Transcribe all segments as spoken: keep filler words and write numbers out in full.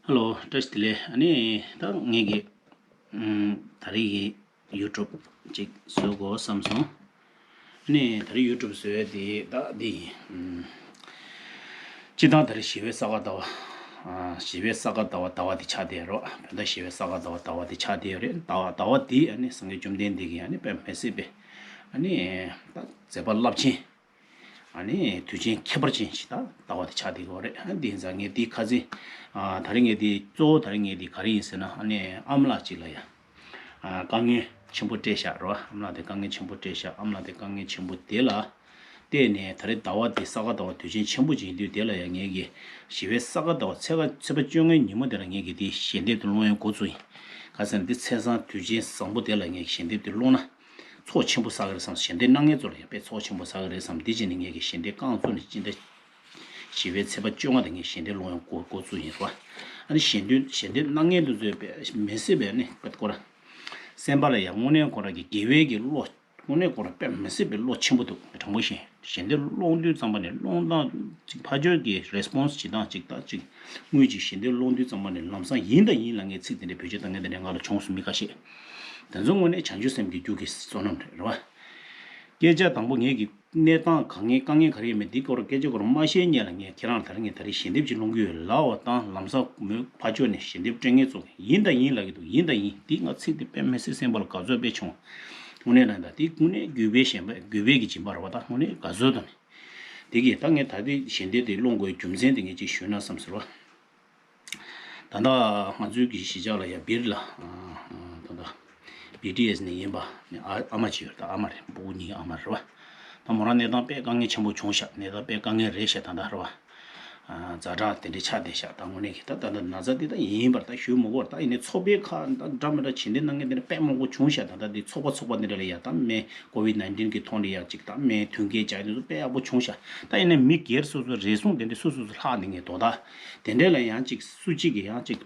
ཧེ་ལོ། བཀྲ་ཤིས་བདེ་ལེགས། ཨ་ནི་ད་ངེད་ཀྱི་ཨམ་ད་རེས་ཀྱི་ཡུ་ཊུབ་ཅིག་བཟོ་དགོས་བསམ་སོང་། ཨ་ནི་ད་རེས་ཡུ་ཊུབ་བཟོ་ཡ་དེ་ད་འདི་ཡིན། ཨམ་སྤྱིར་བཏང་ད་རེས་ཞི་བའི་ས་ག་ཟླ་བ། ཨ་ཞི་བའི་ས་ག་ཟླ་བ་ཟླ་བ་དེ་ཆགས་བསྡད་རོགས། བོད་ཟླ་ཞི་བའི་ས་ག་ཟླ་བ་ཟླ་བ་དེ་ཆགས་བསྡད་ཡོད་རེད། ཟླ་བ་ཟླ་བ་དེ་ཨ་ནི་སངས་རྒྱས་བཅོམ་ལྡན་འདས་ཀྱི་ཨ་ནི་དཔེ་མི་སྲིད་པའི་ཨ་ནི་ད་མཛད་པ་རླབས་ཆེན། ཨ་ནི་དུས་ཆེན་ཁྱད་པར་ཅན་ཞིག་ད་ཟླ་བ་དེ་ཆགས་བསྡད་ཡོད་རེད། ཨ་འདི་ཡིན་ཙང་ངས་འདི་ཁ་སང་ཨ་ད་རེས་ངས་འདི་གཙོ་བོ་ད་རེས་ངས་འདི་ག་རེ་ཡིན་ཟེར་ན། ཨ་ནི་ཨ་མ་ལགས་ཅིག་ལ་ཡ་ཨ་དཀའ་ངལ་ཆེན་པོ་སྤྲད་ཤག་རོ། ཨ་མ་ལགས་དེ་དཀའ་ངལ་ཆེན་པོ་སྤྲད་ཤག་ཨ་མ་ལགས་དེ་དཀའ་ངལ་ཆེན་པོ་དེ་ལ་བརྟེན་ནས་ད་རེས་ཟླ་བ་འདི་ས་ག་ཟླ་བ་དུས་ཆེན་ཆེན་པོ་ཅིག་ཡིན་དུས་དེ་ལ་ཡ་ངས་ཀྱི་ཞི་བའི་ས་ག་ཟླ་བ་ཚེས་ཀ་ཚེས་པ་བཅོ་ལྔའི་ཉིན་མོ་དེ་ལ་ངས་ཀྱི་འདི་ཞལ་འདེབས་དེ་སློང་ཡ་འགོ་བཙུགས་ཡིན། ག་ཟེར་ན་འདི་ཚེས་བཟང་དུས་ཆེན་བཟང་པོ་དེ་ལ་ངས་ཀྱི་ཞལ་འདེབས་དེ་སློང་ན། ཚོགས་ཆེན་པོ་བསགས་ཀྱི་རེད་བསམ། ཞལ་འདེབས་གནང་མཁན་ཚོ་ལ་ཡང་དཔེ་ཚོགས་ཆེན་པོ་བསགས་ཀྱི་རེད་བསམ། འདི་བྱས་ནས་ངས་ཀྱི་ཞལ་འདེབས་རྐང་བཙུགས་ནས་སྤྱི་ཟླ་བཞི་པའི་ཚེས་པ་བཅོ་ལྔ་དེ་ངས་ཞལ་འདེབས་སློང་ཡོང་འགོ་འགོ་བཙུགས་ཡིན་རོ། ཨ་ནི་ཞལ་འདེབས་ཞལ་འདེབས་གནང་མཁན་དེ་ཚོས་དཔེ་མི་སྲིད་པའི་ནི་དཔེ་ཁོ་ར་སེམས་པ་ལ་ཡང་དངོས་གནས་ཁོ་ར་གི་དགེ་བའི་གི་བློ། དངོས་གནས་ཁོ་ར་དཔེ་མི་སྲིད་པའི་བློ་ཆེན་པོ་འདུག་དྲང་པོ་བཤད། ཞལ་འདེབས་སློང་དུས་ཙམ་པ་ནས་སློང་སྟངས་ཅིག་ཕར་ཕྱོགས་ཀྱི་རེ་སི་པོན་སི་བྱེད་སྟངས་ཅིག་དང་ཅིག་དངུལ་ཅིག་ཞལ་འདེབས་སློང་དུས་ཙམ་པ་ནས་ལམ་སང་ཡིན་དང་ཡིན་ལ་ངས་ཚིག་དེ་འདྲའི་བེད་སྤྱོད་བཏང་མཁན་དེ་འདྲའི་ང་ལ་བྱུང་སོང་མི་ཁ་ཤས། དེ་ཚོ་དངོས་གནས་བྱང་ཆུབ་སེམས་ཀྱི་རྒྱུ་གི་བསོད་ནམས་རེད། རེད་བ། སྐད་ཆ་དང་པོ་ངེད་ཀྱི་གནས་སྟངས་གང་ངའི་དཀའ་ངལ་ག་རེ་ཡོད་མེད་འདི་སྐོར་སྐད་ཆ་སྐོར་མ་བཤད་སྔོན་ལ་ངས་ཁྱེད་རང་ལ་ད་རེས་ངས་ད་རེས་ཞལ་འདེབས་ཅིག་སློང་གི་ཡོད་ལབ་པ་དང་ལམ་སང་མོའི་ཕར་ཕྱོགས་ནས་ཞལ་འདེབས་སྤྲད་མཁན་ཚོ་ཡིན་དང་ཡིན་ལབ་ཀྱི་འདུག་ཡིན་དང་ཡིན། འདི་ང་ཚིག་འདི་དཔེ་མི་སྲིད་སེམས་པ་ལ་དགའ་ཚོར་དཔེ་བྱུང་། དངོས་གནས་ལ་ད་འདི་དངོས་གནས་གུས་པའི་ཞེན་པ་གུས་པའི་གི་སྦྱིན་པ་རེད་བ། ད་དངོས་གནས་དགའ་ཚོར་དང་འདི་གི་ད་ངས་ད་འདི་ཞལ་འདེབས་འདི་སློང་དགོས་རྒྱུ་མཚན་འདི་ངས་ཅིག་ཞུས་ན་བསམ་ཟེར་བ། ད་ལྟ་ང་ཚོའི་གི་གཞིས་ཆགས་ལ་ཡ་སྦིར་ལ་ད་ལྟ་བི་ཊི་ཨེས་ནས་ཡིན་པ་ནི་ཨ་ཨ་མ་ཅིག་ཡོད། ད་ཨ་མ་རེད། སྤུ་གུ་གཉིས་ཨ་མ་རེད་བ། ད་མོ་རང་གནས་སྟངས་དཔེ་དཀའ་ངལ་ཆེན་པོ་བྱུང་ཤག་གནས་སྟངས་དཔེ་དཀའ་ངལ་རེད་ཤག་ད་ལྟ་རེད་བ། ཛ་དྲག་དེ་འདྲའི་ཆགས་བསྡད་ཤག་ད་དངོས་གནས་ཀྱི་ད་ད་ལྟ་ན་ཚ་འདི་ད་ཡིན་པར་ད་ཞུ་མི་དགོས། ད་ཡིན་ནའི་ཚོགས་པའི་ཁག་ད་འདྲ་མི་འདྲ་བྱེད་འདི་གནང་མཁན་དེ་འདྲ་དཔེ་མང་པོ་བྱུང་ཤག་ད་ལྟ་འདི་ཚོགས་པ་ཚོགས་པ་འདི་འདྲ་ལ་ཡ་ད་སྨན་ཀོ་བིད་ནའིན་ཊིན་གི་ཐོག་ནས་ཡ་ཅིག་ད་སྨན་མཐུན་རྐྱེན་སྦྱར་འདི་ཚོ་དཔེ་ཡག་པོ་བྱུང་ཤག་ད་ཡིན་ནའི་མི་སྒེར་སོ་སོ་རེ་ཟུང་དེ་འདྲ་སོ་སོ་སོ་ལྷག་འདི་ངས་དོ་ད། དེ་འདྲས་ལ་ཡང་ཅིག་སུ་གཅིག་གིས་ཡང་ཅིག་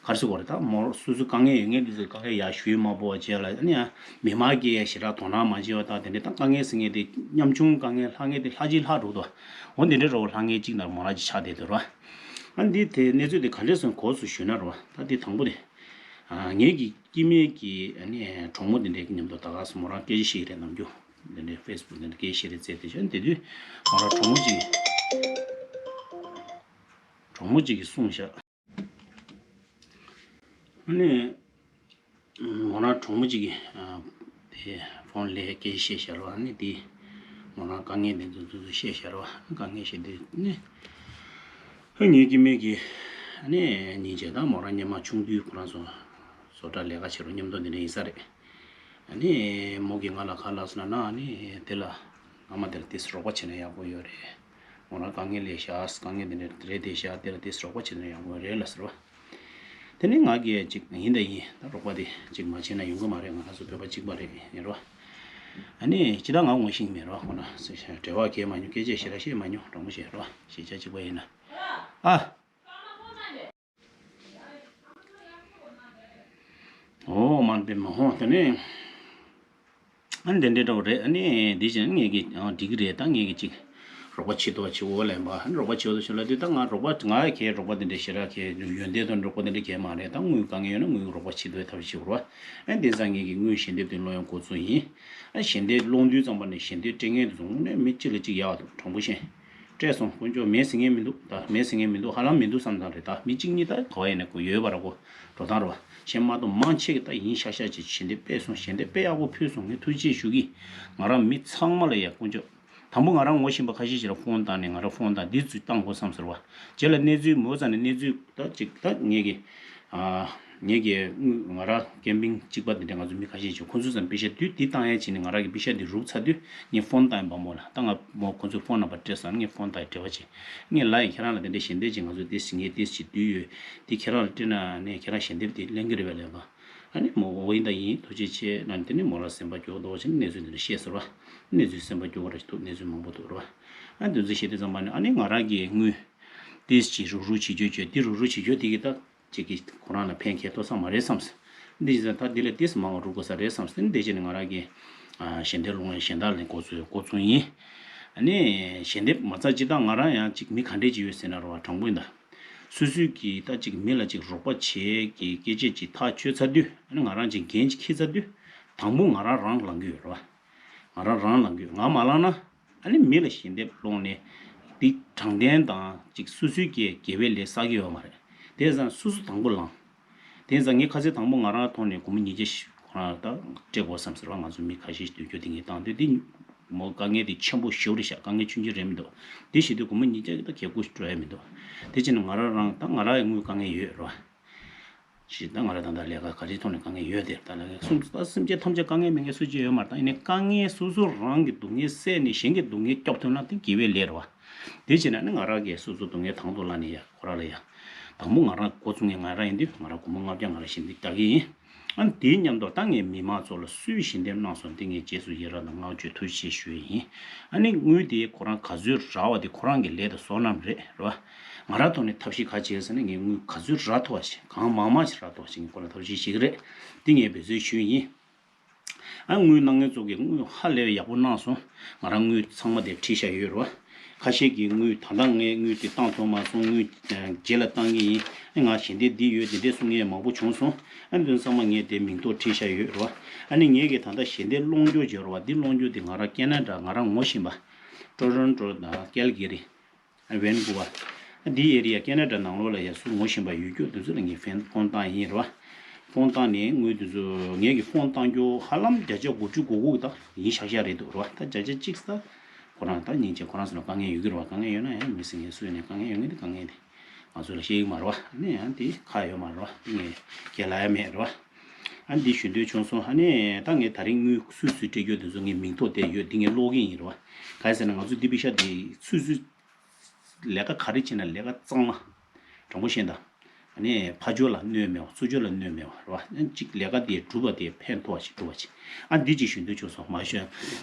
ག་རེ་ཟེར་དགོས་རེད། ད་མོ་སོ་སོ་དཀའ་ངལ་ཡོད་མཁན་འདི་ཚོ་དཀའ་ངལ་ཡར་ཞུས་མ་ཕོད་པ་བྱས་ལ་ཨ་ནི་ཡང་མི་མང་གིས་ཡང་ཞེ་དྲག་དོ་སྣང་མ་བྱས་པ་དང་། དེ་འདྲས་ད་དཀའ་ངལ་ཟེར་མཁན་དེ་ཉམ་ཆུང་དཀའ་ངལ་ལྷག་མཁན་དེ་ལྷག་ཅིག་ལྷག་འགྲོ་འདུག་འོ་དེ་འདྲས་རོ་ལྷག་མཁན་གཅིག་ནར་མོ་རང་ཅིག་ཆགས་བསྡད་འདུག་ར། ཨ་འདི་དེ་གནས་ཚུལ་དེ་ག་འདྲས་སོང་གོ་སོང་ཞུས་ན་རོ། ད་འདི་དང་པོ་དེ་ངེད་ཀྱི་སྐྱེ་དམན་གྱི་ཨ་ནི་གྲོགས་མོ་དེ་འདྲས་ཀྱི་མཉམ་དུ་ད་ག་སོ་མོ་རང་སྐད་ཆ་བཤད་རེད། ནམ་རྒྱུན་དེ་འདྲས་ཕེ་སི་བུག་དེ་འདྲས་སྐད་ཆ་བཤད་རེད་ཟེར་དེ་བྱས་དེ་དུས་མོ་རང་གྲོགས་མོ་གཅིག་གྲོགས་མོ་གཅིག་གིས་གསུངས་ཤག་ཨ་ནི། ང་རང་གྲོགས་མོ་གཅིག་གིས་དེ་ཕོན་ལས་སྐད་ཆ་བཤད་ཤག་རོ། ཨ་ནི་དེ་ང་རང་དཀའ་ངལ་དེ་ཚོ་ཚོ་ཚོ་བཤད་ཤག་རོ། དཀའ་ངལ་བཤད་དུས་ནི་ངའི་སྐྱེ་དམན་གྱི་ཨ་ནི་སྙིང་རྗེ་དང་། མོ་རང་སྔོན་མ་ཆུང་དུས་ཁོ་རང་ཚོ་བཟོ་གྲྭ་ལས་ཀ་བྱེད་རོགས་མཉམ་དུ་འདི་འདྲ་ཡིན་ས་རེད། ཨ་ནི་མོ་གིས་ང་ལ་ག་ལབ་སོང་ན་ཨ་ནི་དེ་ལ་ཨ་མ་དེར་ཏིས་རོགས་པ་བྱས་ན་ཡག་པོ་ཡོད་རེད། མོ་རང་དཀའ་ངལ་ལས་ཤག་དཀའ་ངལ་དེ་འདྲ་རེད་དེ་ཤག་དེ་ལ་ཏིས་རོགས་པ་བྱས་ན་ཡག་པོ་རེད་ལ་ཟེར་བ། དེ་ནི་ང་གིས་ཅིག་ཡིན་དང་ཡིན། ད་རོགས་པ་དེ་ཅིག་མ་བྱས་ན་ཡོང་གི་མ་རེད། ང་རང་ཚོ་བོད་པ་གཅིག་པ་རེད་ཡིན་རོ། ཨ་ནི་ཅི་ད་ང་ངོ་ཤེས་ཀྱི་མེད་རོ། ཁོ་ན་འབྲེལ་བ་གས་མ་མྱོང་། སྐད་ཆ་ཞེ་དྲག་བཤད་མ་མྱོང་། དྲང་པོ་བཤད་རོ། གཞིས་ཆགས་གཅིག་པ་ཡིན་ན། ཨ། ཨོ་མ་འདི་མ་ཧོ་དེ་ནི། ཨ་ནི་དེ་འདྲའི་འདྲ་བོ་རེད། ཨ་ནི་འདི་བཞིན་ངེད་ཀྱི་ཨ་འགྲིག་གི་རེད། ད་ངེད་ཀྱི་ཅིག་རོགས་པ་བྱེད་དོ་བྱེད་འོ་ལན་པ། ཨ་ནི་རོགས་པ་བྱེད་འོ་དོ་བྱེད་ལ་དུས་ད་ང་རོགས་པ་ང་ཡ་ཁྱེད་རོགས་པ་དེ་འདྲ་ཞེ་དྲག་ཁྱེད་ཡོན་ཏན་དང་རོགས་པ་དེ་འདྲ་ཁྱེད་མ་རེད། ད་དངུལ་དཀའ་ངལ་ཡོད་ན་དངུལ་རོགས་པ་བྱེད་དོ་ཐབས་བྱེད་རོགས། ཨ་ནི་དེ་ཙང་ངེད་ཀྱི་དངུལ་ཞལ་འདེབས་དེ་སློང་ཡོང་འགོ་བཙུགས་ཡིན། ཨ་ཞལ་འདེབས་སློང་དུས་ཙམ་པ་ནས་ཞལ་འདེབས་སྤྲད་མཁན་དེ་ཚོ་དངོས་གནས་མི་གཅིག་ལ་གཅིག་ཡག་འདུག་དྲང་པོ་བཤད། སྤྲད་སོང་། དཀོན་མཆོག་མེད་ཟེར་མཁན་མི་འདུག་ད་མེད་ཟེར་མཁན་མི་འདུག་ཧ་ལམ་མི་འདུག་བསམ་ཙང་རེད། ད་མི་གཅིག་གཉིས་ད་ག་བ་ཡིན་ན་ཁོ་ཡོད་པ་ར་ཁོ་འགྲོ་སྟངས་རེད་བ། གཞན་མ་གཏོགས་མང་ཆེ་གི་ད་ཡིན་ཤག་ཤག་ཅིག་ཞལ་འདེབས་སྤྲད་སོང་། ཞལ་འདེབས་དཔེ་ཡག་པོ་ཕུལ་སོང་། ངས་ཐུགས་རྗེ་ཆེ་ཞུ་གི། ང་རང་མི་ཚང་མ་ལ་ཡ་དཀོན་མཆོག་དང་པོ་ང་རང་ངོ་ཤེས་པ་ཁ་ཤས་ཤིག་ལ་ཕོན་བཏང་ནས་ང་རང་ཕོན་བཏང་འདི་ཚོ་བཏང་དགོས་བསམ་ཟེར་བ། རྗེས་ལ་གནས་ཚུལ་མོ་ཙམ་ནས་གནས་ཚུལ་ད་ཅིག་ད་ངེད་ཀྱི་ཨ་ངེད་ཀྱི་དངུལ་ང་རང་ཀེམ་པིང་གཅིག་པ་འདི་འདྲ་ང་ཚོ་མི་ཁ་ཤས་ཤིག་ཁོ་ཚོ་ཙམ་པེ་ཤ་དུས་འདི་བཏང་ཡས་བྱས་ནས་ང་རང་གི་པེ་ཤ་འདི་རུག་ཚར་དུས་ངས་ཕོན་བཏང་ཡིན་པ་མོ་ལ། ད་ང་མོ་ཁོ་ཚོའི་ཕོན་ནམ་བར་སྤྲད་སོང་། ངས་ཕོན་བཏང་ཡས་འབྲེལ་བ་བྱས། ངས་ལབ་ཡིན་ཁྱེད་རང་ལ་དེ་འདྲ་ཞལ་འདེབས་ཅིག་ང་ཚོ་ཏིས་ངས་ཏིས་ཅིག་བསྡུས་ཡོད། འདི་ཁྱེད་རང་ལ་སྤྲད་ན་ནས་ཁྱེད་རང་ཞལ་འདེབས་འདི་ལེན་གི་རེད་པས་ལབ་པ། ཨ་ནི་མོ་འོ་ཡིན་ད་ཡིན་ཐུགས་རྗེ་ཆེ་ལབ་ནས་དེ་ནས་མོ་ལ་སེམས་པ་སྐྱོ་བོ་འདུག་བྱས་ནས་གནས་ཚུལ་འདི་འདྲ་བཤད་ཟེར་བ། གནས་ཚུལ་སེམས་པ་སྐྱོ་བོ་ར་ཞིག་འདུག་གནས་ཚུལ་མང་པོ་འདུག་ར་བ། ཨ་འདི་ཚོ་བཤད་དུས་ཙམ་པ་ནི་ཨ་ནི་ང་རང་གི་དངུལ་ཏིས་ཅིག་རུག་རུག་བྱེད་རྒྱུ་བྱོས། འདི་རུག་རུག་བྱེད་རྒྱུ་དེ་གི་ད་ཅིག་གིས་ཁོ་རང་ལ་ཕན་ཁེ་ཐོགས་ས་མ་རེད་བསམས། འདི་བྱས་ཙང་ད་འདི་ལས་ཏིས་མང་བ་རུག་དགོས་ས་རེད་བསམས། འདི་བྱས་ནས་ང་རང་གི་ཨ་ཞལ་འདེབས་སློང་ཡས་གཞན་དག་ལ་འགོ་ཚུགས་འགོ་ཚུགས་ཡིན། ཨ་ནི་ཞལ་འདེབས་མ་རྩ་སྤྱིར་བཏང་ང་རང་ཡང་ཅིག་མི་ག་འདྲས་ཅིག་ཡོད་ཟེར་ན་རོ་བ། དྲང་པོ་ཡིན་ད། སོ་སོའི་གི་ད་ཅིག་མི་ལ་ཅིག་རོགས་པ་བྱེད་ཀྱི་སྐད་ཆ་ཅིག་ཐག་ཆོད་ཚར་དུས། ཨ་ནི་ང་རང་ཅིག་འགན་ཅིག་འཁྱེར་ཚར་དུས། དང་པོ་ང་རང་རང་ལངས་ཀྱི་ཡོད་རེད་བ། ང་རང་རང་ལངས་ཀྱི་ཡོད། ང་མ་ལངས་ན། ཨ་ནི་མི་ལ་ཞལ་འདེབས་སློང་ནས། འདི་དྲང་བདེན་དང་ཅིག་སོ་སོའི་གི་དགེ་བའི་ལས་བསགས་ཀྱི་ཡོད་མ་རེད། དེ་ཙང་སོ་སོ་དང་པོ་ལངས། དེ་ཙང་ངས་ཁ་སང་དང་པོ་ང་རང་ཐོག་ནས་སྒོར་མོ་ཉིས་བརྒྱ་ཞིག་ཁོ་རང་ལ་ད་སྤྲད་དགོས་བསམ་ཟེར་བ། ང་ཚོ་མི་ཁ་ཤས་ཤིག་སྡོད་རྒྱུ་དེ་ངས་བཏང་དུས། དེ་མོ་དཀའ་ངལ་དེ་ཆེན་པོ་ཞེ་པོ་རེད་ཤག་དཀའ་ངལ་ཆུང་ཆུང་རེད་མི་འདུག་དེ་བྱེད་དུས་སྒོར་མོ་ཉིས་བརྒྱ་གི་ད་གལ་དགོས་ཤིག་སྤྲོད་ཡ་མི་འདུག་དེ་བྱས་ན་ང་རང་རང་ད་ང་རང་ཡི་དངུལ་དཀའ་ངལ་ཡོད་རེད་བ། ཞེས་ད་ང་རང་ད་ལྟ་ལས་ཀ་ག་རེའི་ཐོག་ནས་དཀའ་ངལ་ཡོད་དེ། ད་ལས་ཀ་གསུམ་ད་སེམས་ཅན་ཐམས་ཅད་དཀའ་ངལ་མེད་མཁན་སུ་གཅིག་ཡོད་མ་རེད། ད་ཡིན་ནའི་དཀའ་ངལ་སོ་སོ་རང་གི་སྡུག་བསྔལ་བསལ་ནས་གཞན་གྱི་སྡུག་བསྔལ་སྐྱོབ་ཐུབ་ན་དེ་དགེ་བའི་ལས་རེད་བ། དེ་བྱས་ན་ནི་ང་རང་གིས་སོ་སོའི་སྡུག་བསྔལ་དང་དུ་བླངས་ནས་ཡ་ཁོ་རང་ལ་ཡ། དང་པོ་ང་རང་འགོ་བཙུགས་མཁན་ང་རང་ཡིན་དུས། ང་རང་སྒོར་མོ་ལྔ་བརྒྱ་ང་རང་ཞལ་འདེབས་རྒྱག་གི་ཡིན། ཨ་ནི་དེའི་མཉམ་དུ་ད་ངས་མི་མང་ཚོ་ལ་སུས་ཞལ་འདེབས་གནང་སོང་དེ་ངས་རྗེས་སུ་ཡི་རང་དང་བསྔགས་བརྗོད་ཐུགས་རྗེ་ཆེ་ཞུ་ཡི་ཡིན། ཨ་ནི་དངུལ་དེ་ཁོ་རང་ག་ཚོད་རག་པ་དེ་ཁོ་རང་གི་ལས་དང་བསོད་ནམས་རེད་རེད་བ། ང་རང་ཐོག་ནས་ཐབས་ཤེས་ག་བྱས་ཟེར་ན། ངས་དངུལ་ག་ཚོད་རག་ཐུབ་པ་ཞིག་གང་མང་མང་ཞིག་རག་ཐུབ་པ་ཞིག་ངས་ཁོ་ལ་ཐབས་ཤེས་བྱེད་ཀྱི་རེད། འདི་ངས་འབད་བརྩོན་ཞུས་ཡིན། ཨ་དངུལ་གནང་མཁན་ཚོ་གིས་དངུལ་ཧ་ལས་པའི་ཡག་པོ་གནང་སོང་། ང་རང་དངུལ་ཚང་མ་དེ་བྲིས་བཞག་ཡོད་རེད་བ། ཁ་ཤས་ཀྱིས་དངུལ་ད་ལྟ་ངས་དངུལ་དེ་བཏང་ཐུབ་མ་སོང་། དངུལ་ཨ་རྗེས་ལ་བཏང་གི་ཡིན། ཨ་ང་ཞལ་འདེབས་འདི་ཡོད་དེ་འདྲས་གསུང་མཁན་མང་པོ་བྱུང་སོང་། ཨ་འདི་ཚང་མ་ངས་དེ་མིང་ཐོ་བྲིས་བཞག་ཡོད་རེད་བ། ཨ་ནི་ངས་ཀྱིས་ད་ལྟ་ཞལ་འདེབས་སློང་རྒྱུ་བྱས་རེད་བ། འདི་སློང་རྒྱུ་དེ་ང་རང་ཀེ་ན་ཌ་ང་རང་ངོ་ཤེས་པ། ཊོ་རོན་ཊོ་དང་ཀལ་གྷི་རི། ཝན་ཀུ་ཝར། འདི་ཨེ་རི་ཡ་ཀེ་ན་ཌ་ནང་ལོགས་ལ་ཡ་སུ་ངོ་ཤེས་པ་ཡོད་རྒྱུ་དེ་ཚོ་ལ་ངས་ཕོན་ཕོན་བཏང་ཡིན་རེད་བ། ཕོན་བཏང་ནས་དངུལ་དེ་ཚོ་ངས་ཀྱི་ཕོན་བཏང་རྒྱུ་ཧ་ལམ་བརྒྱ་ཆ་དགུ་བཅུ་གོ་དགུ་ད་ཡིན་ཤག་ཤག་རེད་འདུག་རེད་བ། ད་བརྒྱ་ཆ་གཅིག་ད་ཁོ་རང་ད་སྙིང་རྗེ། ཁོ་རང་ཚོ་ལ་དཀའ་ངལ་ཡོད་ཀྱི་རེད་བ། དཀའ་ངལ་ཡོད་ན་ཡང་མི་སེམས་ངལ་གསོས་ནས་དཀའ་ངལ་ཡོད་མཁན་དེ་དཀའ་ངལ་དེ་ང་ཚོ་ལ་བཤད་ཀྱི་མ་རེད་བ། ཨ་ནི་ཡང་དེ་ཁག་ཡོད་མ་རེད་བ། ངས་རྒྱལ་ལ་ཡ་མེད་རེད་བ། ཨ་འདི་ཞུ་འདོད་བྱུང་སོང་། ཨ་ནི་ད་ངས་ད་རིང་དངུལ་སུས་སུས་སྤྲད་རྒྱུ་དེ་ཚོ་ངས་མིང་ཐོ་དེ་ཡོད། འདི་ངས་ཀློག་གི་ཡིན་རེད་བ། ག་རེ་ཟེར་ན་ང་ཚོ་འདི་པེ་ཤ་དེ་སུས་སུས་ལས་ཀ་ག་རེ་བྱས་ན་ལས་ཀ་གཙང་མ། དྲང་པོ་བཤད་ན། ཨ་ནི་ཕར་ཕྱོགས་ལ་གནོད་མེད་པ། ཚུར་ཕྱོགས་ལ་གནོད་མེད་པ་རེད་བ། ཨ་གཅིག་ལས་ཀ་དེ་གྲུབ་པ་དེ་ཕན་ཐོགས་པ་ཞིག་གྲུབ་པ་ཅིག་ཨ་འདི་ཅིག་ཞུ་འདོད་བྱུང་སོང་། མ་ཞུ།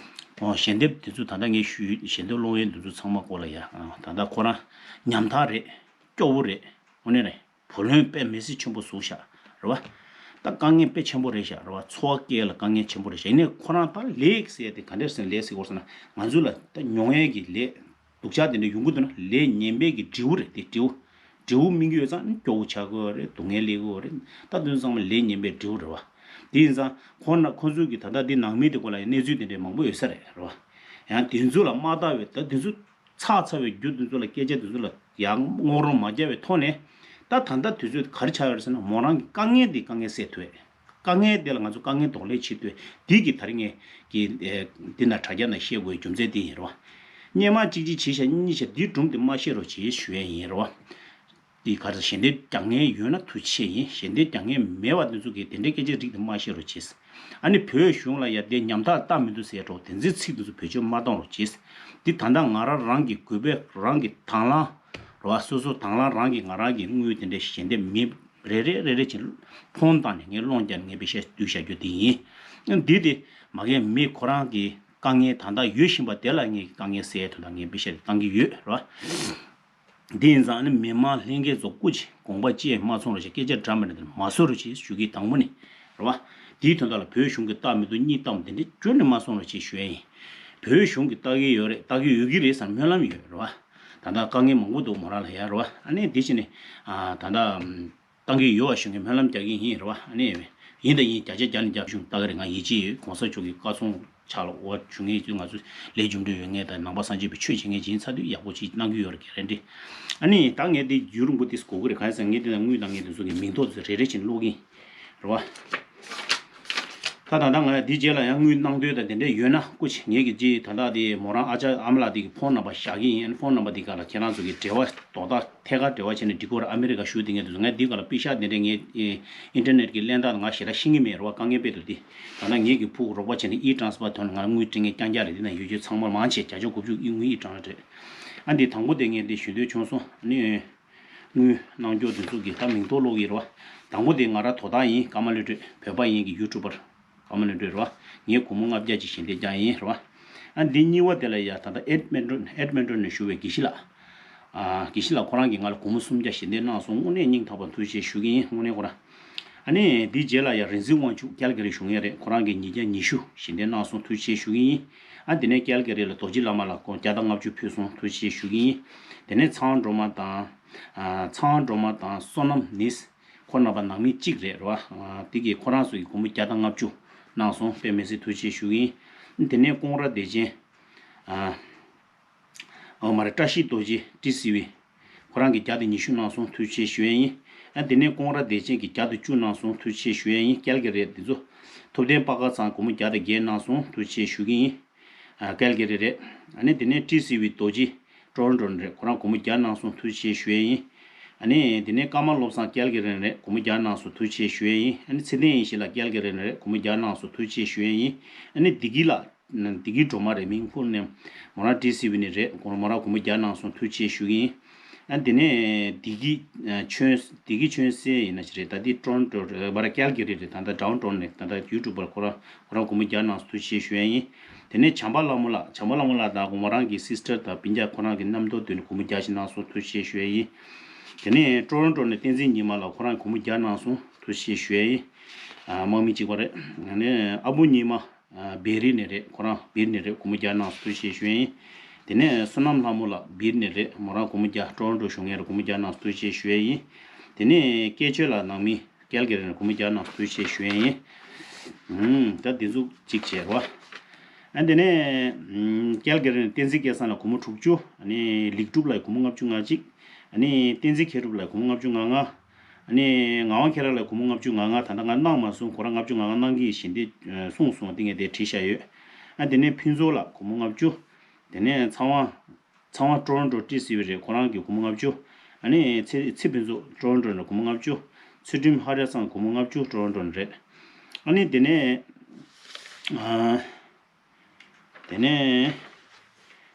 ཨོ་ཞལ་འདེབས་དེ་ཚོ་ད་ལྟ་ངས་ཞུས། ཞལ་འདེབས་སློང་ཡས་དེ་ཚོ་ཚང་མ་སྐོར་ལ་ཡ། ཨ་ད་ལྟ་ཁོ་རང་ཉམ་ཐག་རེད། སྐྱོ་བོ་རེད། དངོས་གནས་རེད། བུ་ལོན་དཔེ་མི་སྲིད་ཆེན་པོ་བཟོས་ཤག་རེད་བ། ད་དཀའ་ངལ་དཔེ་ཆེན་པོ་རེད་ཤག་རེད་བ། འཚོ་བ་སྐྱེལ་ལ་དཀའ་ངལ་ཆེན་པོ་རེད་ཤག་ཡིན་ནའི་ཁོ་རང་ད་ལས་ཟེར་དེ་ག་འདྲས་ཟེར་ན། ལས་ཟེར་དགོས་ཟེར་ན་ང་ཚོ་ལ་ད་མྱོང་ཡས་ཀྱི་ལས། སྡུག་ཅག་དེ་འདྲ་ཡོང་གི་འདུག་ན། ལས་ངན་པའི་གི་འབྲས་བུ་རེད་དེ། འབྲས་བུ། འབྲས་བུ་སྨིན་གྱི་ཡོད་ཙང་སྐྱོ་བོ་ཆགས་ཀྱི་ཡོད་རེད། སྡུག་བསྔལ་སླེབས་ཀྱི་ཡོད་རེད། ད་དེ་ཚང་མ་ལས་ངན་པའི་འབྲས་བུ་རེད་བ། དེ་ཡིན་ཙང་ཁོ་ན་ཁོ་ཚོའི་གི་ད་ལྟ་འདི་ནང་མི་དེ་སྐོར་ལ་ཡང་གནས་ཚུལ་དེ་འདྲ་མང་པོ་ཡོད་ས་རེད་རེད་བ། ཡང་དེ་ཚོ་ལ་མ་བལྟ་བའི། ད་དེ་ཚོ་ཚར་ཚར་བའི་རྒྱུ་དེ་ཚོ་ལ། སྐད་ཆ་དེ་ཚོ་ལ་ཡང་སྔོག་རོལ་མ་རྒྱག་པའི་ཐོག་ནས། ད་ད་ལྟ་དུས་ཚོད་ག་རེ་ཆགས་ཡོད་རེད་ཟེར་ན། མོ་རང་གི་དཀའ་ངལ་དེ་དཀའ་ངལ་སེལ་ཐུབ་ཡས། དཀའ་ངལ་དེ་ལ་ང་ཚོ་དཀའ་ངལ་གདོང་ལེན་བྱེད་དུས། འདི་གི་ད་རིང་ངས་ཀྱི་ཨེ་འདི་ན་དྲ་རྒྱ་ན་བཤད་དགོས་རྒྱུ་མཚན་དེ་ཡིན་རེད་བ། སྔོན་མ་གཅིག་གཅིག་བྱས་ཤག་གཉིས་བྱས། འདི་སྒྲུང་དེ་མ་བཤད་རོགས་བྱེད་ཞུ་ཡས་ཡིན་རེད་བ། འདི་ག་རེ། ཞལ་འདེབས་རྒྱག་མཁན་ཡོད་ན་ཐུགས་རྗེ་ཆེ་ཡིན། ཞལ་འདེབས་རྒྱག་མཁན་མེད་པ་དེ་ཚོ་གིས་དེ་འདྲའི་སྐད་ཆ་རིགས་དེ་མ་བཤད་རོགས་བྱེད། ཨ་ནི་བོད་གཞུང་ལ་ཡ་དེ་ཉམ་ཐག་ལྟ་མི་འདུག་ཟེར་འགྲོ། དེ་ཚོའི་ཚིག་དེ་ཚོ་བེད་སྤྱོད་མ་གཏོང་རོགས་བྱེད། འདི་ད་ལྟ་ང་རང་རང་གི་གུས་པས་རང་གི་དང་བླངས་རེད་བ། སོ་སོ་དང་བླངས་རང་གིས་ང་རང་གི་དངུལ་དེ་འདྲ་ཞལ་འདེབས་མི་རེ་རེ་རེ་རེ་བྱས་ཕོན་བཏང་ནས་ངས་སློང་རྒྱག་ནས་ངས་པེ་ཤ་བསྡུས་བཞག་རྒྱུ་དེ་ཡིན། འདི་དེ་མ་གན་མི་ཁོ་རང་གི་དཀའ་ངལ་ད་ལྟ་ཡོད་བཞིན་པ་དེ་ལ་ངས་དཀའ་ངལ་སེལ་དོན་དག་ངས་པེ་ཤ་དེ་བཏང་གི་ཡོད་རེད་བ། འདི་ཡིན་ཙང་ནི་མི་མང་ལྷན་རྒྱས་ཚོ་སྐུ་མཁྱེན། དགོངས་པ་ཅི་ཡང་མ་ཚོམ་རོགས་བྱེད། སྐད་ཆ་འདྲ་མི་འདྲ་དེ་མ་བཟོ་རོགས་བྱེད་ཞུ་གི། དང་པོ་ནི་རེད་བ། དེའི་དོན་དག་ལ་བོད་གཞུང་གིས་ལྟ་མི་འདུག་གཉིས་ལྟ་མི་འདུག་དེ་འདྲ་ཁྱོན་ནས་མ་གསུང་རོགས་བྱེད་ཞུ་ཡ་ཡིན། བོད་གཞུང་གིས་ལྟ་གི་ཡོད་རེད། ལྟ་གི་ཡོད་ཀྱི་རེད་བསམ་སྨོན་ལམ་ཡོད་རེད་བ། ད་ལྟ་དཀའ་ངལ་མང་པོ་འདུག་མོ་རང་ལ་ཡ་རེད་བ། ཨ་ནི་དེ་བྱས་ནས་ཨ་ད་ལྟ་ཨམ་བཏང་གི་ཡོད་པ་ཞུ་མཁན་སྨོན་ལམ་རྒྱག་གི་ཡིན་རེད་བ། ཨ་ནི་ཡིན་དང་ཡིན། བརྒྱ་ཆ་བརྒྱ་ནས་བརྒྱ་གཞུང་ལྟ་གི་རེད། ང་ཡིད་ཆེས་ཡོད། གོང་ས་མཆོག་གི་བཀའ་གསུང་ཕྱག་ལ་འོ་ཞུ་མཁན་ཡིན་དུས། ང་ཚོ་ལས་རྒྱུ་འབྲས་ཡོད་མཁན་དང་ནང་པ་སངས་རྒྱས་པའི་ཆོས་བྱེད་མཁན་ཅིག་ཡིན་ཚར་དུས་ཡག་པོ་ཅིག་གནང་གི་ཡོད་རེད། ག་རེ་འདྲ། ཨ་ནི་ད་ངས་འདི་རྒྱུན་རིང་པོ་ཏིས་གོ་གི་རེད། གང་ཡིན་ཟེར་ན་ངས་འདི་ན་དངུལ་གནང་མཁན་དེ་ཚོ་གི་མིང་ཐོ་དེ་ཚོ་རེ་རེ་བཞིན་ཀློག་གི་ཡིན་རེད་བ། ད་ད་ལྟ་ང་འདི་རྗེས་ལ་ཡང་དངུལ་གནང་འདོད་དང་དེ་འདྲ་ཡོད་ན་སྐུ་མཁྱེན། ངེད་ཀྱི་རྗེས་ད་ལྟ་དེ་མོ་རང་ཨ་ཅག་ཨ་མ་ལགས་དེ་གི་ཕོན་ནམ་བར་བཞག་གི་ཡིན། ཕོན་ནམ་བར་དེ་ག་ལ་ཁྱེད་རང་ཚོ་གི་འབྲེལ་བ་རྡོག་རྡོག་ཐད་ཀར་འབྲེལ་བ་བྱས་ནས་འགྲིག་གི་རེད། ཨ་མི་རི་ཀ་བཞུགས་བསྡད་མཁན་དེ་ཚོ། ང་འདི་ག་ལ་པེ་ཤག་དེ་འདྲ་ངས་ཨེ་ཨིན་ཊར་ནེཊ་གི་གླེང་སྟངས་ང་ཞེ་དྲག་ཤེས་ཀྱི་མེད་རེད་བ། དཀའ་ངལ་དཔེ་འདུག་དེ། ད་ལྟ་ངེད་ཀྱི་ཕྲུ་གུ་རོགས་པ་བྱས་ནས་ཨི་ཊེ་རན་སི་ཕར་ཐོན་ནས་ང་ལ་དངུལ་སྤྲད་མཁན་རྐྱང་རྐྱང་རེད། འདི་ན་ཡོད་རྒྱུ་ཚང་མ་མང་ཆེ་བརྒྱ་ཆ་དགུ་བཅུ་ཨི་དངུལ་ཨི་ཊེ་རན་སི་རེད། ཨ་འདི་དང་པོ་དེ་ངས་འདི་ཞུ་འདོད་བྱུང་སོང་། ཨ་ནི་དངུལ་གནང་རྒྱུ་དེ་ཚོ་གི་ད་མིང་ཐོ་ཀློག་གི་རེད་བ། དང་པོ་དེ་ང་རང་དོ་བདག་ཡིན། ཀརྨ་བློ་གྲོས། བོད་པ་ཡིན་གྱི་ཡུ་ཊུབ་པར་ཀརྨ་བློ་གྲོས་རེད་བ། ངས་སྒོར་མོ་ལྔ་བརྒྱ་ཅིག་ཞལ་འདེབས་རྒྱག་ཡིན་རེད་བ། ཨ་འདི་གཉིས་པ་དེ་ལ་ཡ་ད་ལྟ་ཨེཌ་མན་ཊོན་ཨེཌ་མན་ཊོན་ནས་བཞུགས་པའི་དགེ་བཤེས་ལགས། ཨ་དགེ་བཤེས་ལགས་ཁོ་རང་གིས་ང་ལ་སྒོར་མོ་སུམ་བརྒྱ་ཞལ་འདེབས་གནང་སོང་། དངོས་གནས་སྙིང་ཐག་པ་ཐུགས་རྗེ་ཆེ་ཞུ་གི་ཡིན། དངོས་གནས་ཁོ་རང་། ཨ་ནི་འདིའི་རྗེས་ལ་ཡང་རིག་འཛིན་དབང་ཕྱུག་ཀལ་ག་རི་བཞུགས་མཁན་རེད། ཁོ་རང་གིས་ཉིས་བརྒྱ་ཉི་ཤུ་ཞལ་འདེབས་གནང་སོང་། ཐུགས་རྗེ་ཆེ་ཞུ་གི་ཡིན། ཨ་དེ་ནས་ཀལ་ག་རི་ལ་རྡོ་རྗེ་བླ་མ་ལགས་སྒོར་བརྒྱ་དང་ལྔ་བཅུ་ཕུལ་སོང་། ཐུགས་རྗེ་ཆེ་ཞུ་གི་ཡིན། དེ་ནས་ཚེ་དབང་སྒྲོལ་མ་དང་ ཚངས་དབང་སྒྲོལ་མ་དང་བསོད་ནམས་ནི། ཁོ་རྣམ་པ་ནང་མི་གཅིག་རེད་རོ། དེ་གིས་ཁོ་རང་ཚོ་གི་སྒོར་མོ་བརྒྱ་དང་ལྔ་བཅུ་གནང་སོང་། དཔེ་མི་སྲིད་ཐུགས་རྗེ་ཆེ་ཞུ་གི་ཡིན། དེ་ནས་ཀོང་ར་བདེ་ཆེན། ཨོ་མ་རེད། བཀྲ་ཤིས་རྡོ་རྗེ་ཊི་སི་ཝི། ཁོ་རང་གིས་བརྒྱ་དང་ཉི་ཤུ་གནང་སོང་། ཐུགས་རྗེ་ཆེ་ཞུ་ཡས་ཡིན། ཨ་དེ་ནས་ཀོང་ར་བདེ་ཆེན་གྱིས་བརྒྱ་དང་བཅུ་གནང་སོང་། ཐུགས་རྗེ་ཆེ་ཞུ་ཡས་ཡིན། ཀལ་གི་རི་དེ་ཚོ། ཐུབ་བསྟན་པ་དཀར་ཚང་སྒོར་མོ་བརྒྱ་དང་བརྒྱད་གནང་སོང་། ཐུགས་རྗེ་ཆེ་ཞུ་གི་ཡིན། ཨ་ཀལ་གི་རི་རེད། ཨ་ནི་དེ་ནས་ཊི་སི་ཝི་རྡོ་རྗེ་ཊོ་རོན་ཊོ་ནས་རེད། ཁོ་རང་སྒོར་མོ་བརྒྱ་གནང་སོང་། ཐུགས་རྗེ་ཆེ་ཞུ་ཡས་ཡིན། ཨ་ནི་དེ་ནས་ཀརྨ་བློ་བཟང་ཀལ་གི་རི་ནས་རེད། སྒོར་མོ་བརྒྱ་གནང་སོང་། ཐུགས་རྗེ་ཆེ་ཞུ་ཡས་ཡིན། ཨ་ནི་ཚེ་བརྟན་ཡེ་ཤེས་ལགས་ཀལ་གི་རི་ནས་རེད། སྒོར་མོ་བརྒྱ་གནང་སོང་། ཐུགས་རྗེ་ཆེ་ཞུ་ཡས་ཡིན། ཨ་ནི་བདེ་སྐྱིད་ལགས། བདེ་སྐྱིད་སྒྲོལ་མ་རེད། མིང་ཁུངས་ནས་མོ་རང་ཊི་སི་ཝི་ནས་རེད། མོ་རང་སྒོར་མོ་བརྒྱ་གནང་སོང་། ཐུགས་རྗེ་ཆེ་ཞུ་གི་ཡིན། ཨ་དེ་ནས་བདེ་སྐྱིད་ཆོན། བདེ་སྐྱིད་ཆོན་སེ་ཡིན་ན་ཞིག་རེད། ད་ལྟའི་ཊོ་རོན་ཊོ་རེད། མ་ར་ཀལ་གི་རི་རེད། ད་ལྟ་ཌའོན་ཊའོན་ནས་ད་ལྟ་ཡུ་ཊུབ་པར་ཁོ་རང་ཁོ་རང་སྒོར་མོ་བརྒྱ་གནང་སོང་། ཐུགས་རྗེ་ཆེ་ཞུ་ཡས་ཡིན། དེ་ནས་བྱམས་པ་ལྷ་མོ་ལགས། བྱམས་པ་ལྷ་མོ་ལགས་དང་མོ་རང་གི་སིས་ཊར་དང་སྤུན་ཀྱག་ཁོ་རང་གི་རྣམ་རྟོག་དོན་ནས་སྒོར་མོ་བརྒྱ་ཞིག་གནང་སོང་། ཐུགས་རྗེ་ཆེ་ཞུ་ཡས་ཡིན། དེ་ནས་ཊོ་རོན་ཊོ་ནས་བསྟན་འཛིན་ཉི་མ་ལགས། ཁོ་རང་སྒོར་མོ་བརྒྱ་གནང་སོང་། ཐུགས་རྗེ་ཆེ་ཞུ་ཡས་ཡིན། ཨ་དམག་མི་གཅིག་པ་རེད། ཨ་ནི་ཨ་བུ་ཉི་མ། ཨ་བེ་རི་ནས་རེད། ཁོ་རང་བེ་རི་ནས་རེད། སྒོར་མོ་བརྒྱ་གནང་སོང་། ཐུགས་རྗེ་ཆེ་ཞུ་ཡས་ཡིན། དེ་ནས་བསོད་ནམས་ལྷ་མོ་ལགས་བེ་རི་ནས་རེད། མོ་རང་སྒོར་མོ་བརྒྱ། ཊོ་རོན་ཊོ་བཞུགས་མཁན་རེད། སྒོར་མོ་བརྒྱ་གནང་སོང་། ཐུགས་རྗེ་ཆེ་ཞུ་ཡས་ཡིན། དེ་ནས་སྐྱེས་ཆོས་ལགས་ནང་མི་ཀལ་གི་རི་ནས་སྒོར་མོ་བརྒྱ་གནང་སོང་། ཐུགས་རྗེ་ཆེ་ཞུ་ཡས་ཡིན། ཨུམ། ད་འདི་ཚོ་གཅིག་བྱས་རོ། ཨ་དེ་ནས་ཨུམ་ཀལ་གི་རི་ནས་བསྟན་འཛིན་སྐལ་བཟང་ལགས་སྒོར་མོ་དྲུག་ཅུ། ཨ་ནི་ལིག་གྲུབ་ལགས་སྒོར་མོ་ལྔ་བཅུ་ང་གཅིག། ཨ་ནི་བསྟན་འཛིན་མཁས་གྲུབ་ལགས་སྒོར་མོ་ལྔ་བཅུ་ང་ལྔ། ཨ་ནི་ངག་དབང་མཁྱེན་རབ་ལགས་སྒོར་མོ་ལྔ་བཅུ་ང་ལྔ། ད་ལྟ་ང་གནང་མ་སོང་། ཁོ་རང་ལྔ་བཅུ་ང་ལྔ་གནང་གི་ཡིན་ཞེས་འདི་གསུངས་སོང་། འདི་ངས་དེ་བྲིས་བཞག་ཡོད། ཨ་དེ་ནས་ཕུན་ཚོགས་ལགས་སྒོར་མོ་ལྔ་བཅུ། དེ་ནས་ཚངས་དབང་། ཚངས་དབང་ཊོ་རོན་ཊོ་ཊི་སི་ཝི་རེད། ཁོ་རང་གི་སྒོར་མོ་ལྔ་བཅུ། ཨ་ནི་ཚེ་ཚེ་ཕུན་ཚོགས་ཊོ་རོན་ཊོ་ནས་སྒོར་མོ་ལྔ་བཅུ། ཚུལ་ཁྲིམས་ཧ་ར་ཚང་སྒོར་མོ་ལྔ་བཅུ། ཊོ་རོན་ཊོ་ནས་རེད། ཨ་ནི་དེ་ནས་ཨ། དེ་ནས།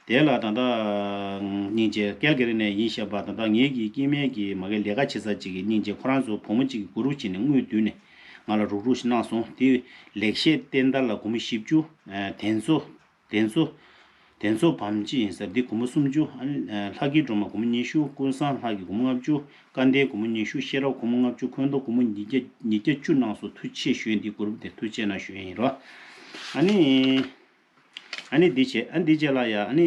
དེ་ལ་ད་ལྟ་སྙིང་རྗེ་ཀལ་གི་རི་ནས་ཡིན་ཞེས་པ། ད་ལྟ་ངེད་ཀྱི་སྐྱེ་དམན་གྱི་མ་གི་ལས་ཀ་བྱེད་ས་གཅིག་གི་སྙིང་རྗེ་ཁོ་རང་ཚོ་བུ་མོ་གཅིག་གི་གུ་རུབ་བྱས་ནས་དངུལ་བསྡུས་ནས་ང་ལ་རུག་རུག་ཞིག་གནང་སོང་། དེ་ལེགས་བཤད་བསྟན་དར་ལ་སྒོར་མོ་བཞི་བཅུ། དེ་ཚོ། དེ་ཚོ། དེ་ཚོ་བམ་ཅི་ཡིན་ས་འདི་སྒོར་མོ་སུམ་ཅུ། ཨ་ནི་ལྷ་སྐྱིད་སྒྲོལ་མ་སྒོར་མོ་ཉི་ཤུ། ཀུན་བཟང་ལགས་ཀྱི་སྒོར་མོ་ལྔ་བཅུ། སྐལ་ལྡན་སྒོར་མོ་ཉི་ཤུ། ཤེས་རབ་སྒོར་མོ་ལྔ་བཅུ། འཁོན་རྡོ་སྒོར་མོ་ཉིས་བརྒྱ་ཉིས་བརྒྱ་བཅུ་གནང་སོང་། ཐུགས་རྗེ་ཆེ་ཞུ་ཡས། འདི་གུ་རུབ་དེ་ཐུགས་རྗེ་ཆེ་གནང་ཞུ་ཡས་ཡིན་རོ། ཨ་ནི། ཨ་ནི་འདི་བྱས། ཨ་འདི་བྱས་ལ་ཡ། ཨ་ནི།